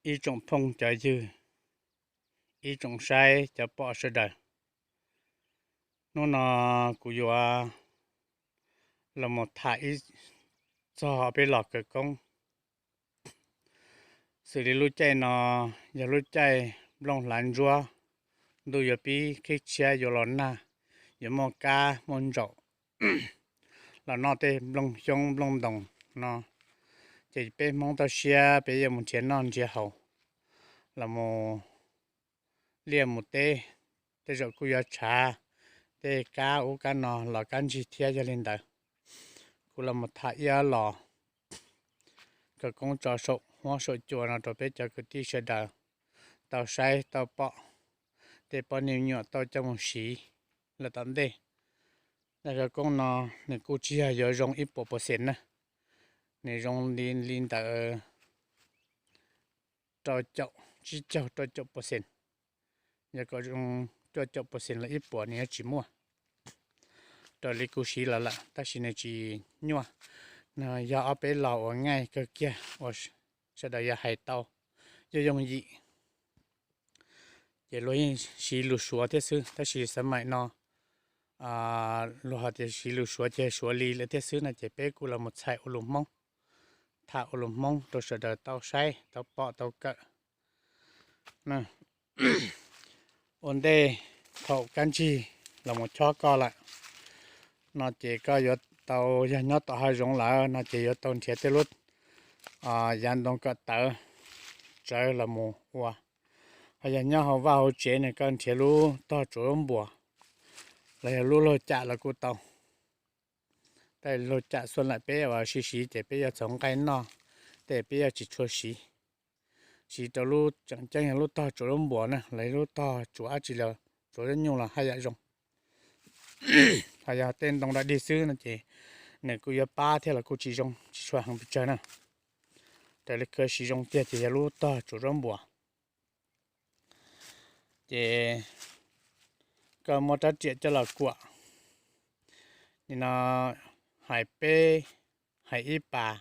Ib tsoom phooj cov ywg, ib tsoom saib cov pom sawv daws, hnub no kuv yuav los mus tham ib txog peb los kawv koob. Xws li lub caij no yog lub caij nplooj hlav ntsuab, ntuj yuav pib qhib tshiab yuav los nag, yuav muaj kab muaj ntsaum los noj tej nplooj xyoob nplooj ntoos no, ces peb Hmoob toj siab peb yuav mus nrhiav noj nrhiav haus, los mus liaj mus teb, tej zaum kuj yuav tshav tej kab ub kab no los kab ntsig thiab. Yog li ntawd, kuv los mus tham ib ob los kawv koob tso saum huab saum cua no rau peb cov kwv tij sawv daws tau saib tau pom, tej poj niam me nyuam tau coj mus siv lawm tom ntej. Daim kawv koob no nws kuj tsis yog yuav zoo ib puas percent na, nws zoo li li ntawd rau caum, tsib caug rau caum percent. Yog kom zoo cuaj caum percent los ib puas nws yuav tsis muaj. Raws li kuv siv los lawm tab sis nws tsis nyuaj. No yog ob peb los uas ngaij kawg kiag uas sawv daws yuav hais tau, yooj yooj yim, ces luag yeej siv lus Suav thiab xwb. Tab sis xav maim no luag hais tias siv lus Suav ces Suav li lawm thiab xwb no, ces peb kuj los mus txhais ua lus Hmoob, tham ua lus Hmoob rau sawv daws tau saib tau pom tau kawm. Ua ntej thaum kab ntsig los mus chob koj lawm no ces koj yuav tau, yog nyob tom hav zoov lawm no ces yuav tau nrhiav tej lub yav ntoo kom tawv tsawv los mus ua. Ho yog nyob hauv vaj hauv tsev no koj nrhiav lub tog tsuav zaub npuas los yog lub laug cam los kuj tau. Tej laug cam xuaj laim peb uas siv siv ces peb yuav txhaum nqaij noj, tej peb yuav tsis tshua siv. Siv rau lub tseem ceeb yog lub tog tsuav zaub npuas na los yog lub tog tsuav dab tsi los tsuav zaub nyuj los haj yam zoo. Ho yog tej ntoo dog dig xwb no ces nws kuj yuav pab thiab los kuj tsis zoo, tsis tshua heev pes tsawg na. Raws li kuv siv zoo tiag ces yog lub tog tsuav zaub npuas. Ces koj muab rab riam coj los kuam. Nim no hais peb, hais ib pas,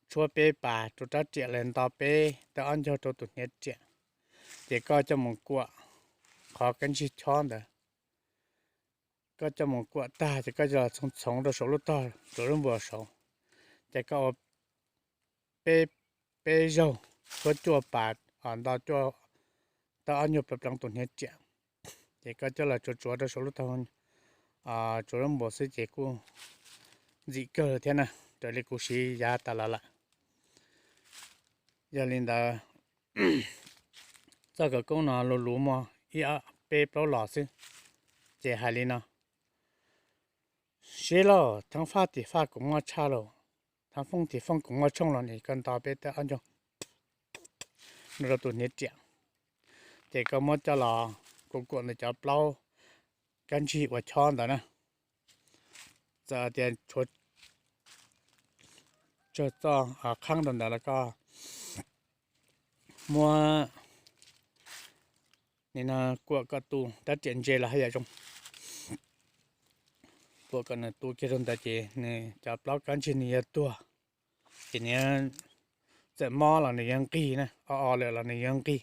tshuab peb pas rau rab riam lawm nto peb tawb ob ncaug rau tus hniav riam, ces koj coj mus kuam qhov kab ntsig chob ntawd. Koj coj mus kuam tag ces koj coj los txhoov txhoov rau saum lub tog tsuav zaub npuas saud, ces koj ua peb, peb zaug tshuab cuaj pas, nto cuaj, tawb ob ncaug pleev pleev tus hniav riam, ces koj coj los tsuav tsuav rau saum lub tog tsuav zaub npuas xwb ces kuj ntxim kawg thiab na, raws li kuv siv yav tas los lawm. Yog li ntawd, txoj khawv koob no luv luv muaj ib peb plaub los xwb, ces hais li no: Siv lauj, thab faj tim faj kuv muaj tshaj lauj, thab fooj tim fooj kuv muaj tshooj los nim koj nto peb tawb ob ncaug no rau tus hniav riam, ces koj muab coj los kuam kuam ntawm cov plaub kab ntsig uas chob ntawd na. Txawm tias tshuav tsawg txoj qhab rau ntawd los koj muab nim no kuam kom tu rab riam ntse los haj yam zoo. Kuam kom nws tu kiag rau ntawd ces nws cov plaub kab ntsig nws yuav tuag, ces nws txawm mob los nws yuav nqig na, o o lawm los nws yuav nqig,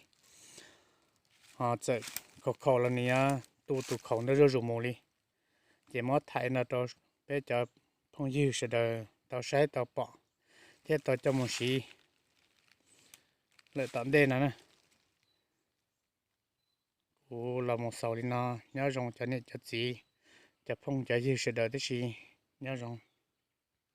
ho txawm khaus khaus los nws yuav tu tus khaus ntawd zuj zus mus li. Ces muab tham no rau peb cov phooj ywg sawv daws tau saib tau pom thiab tau coj mus siv lawm tom ntej no na. Kuv los mus xaus li no, nyob zoo cov niam cov txiv, cov phooj cov ywg sawv daws tib si, nyob zoo.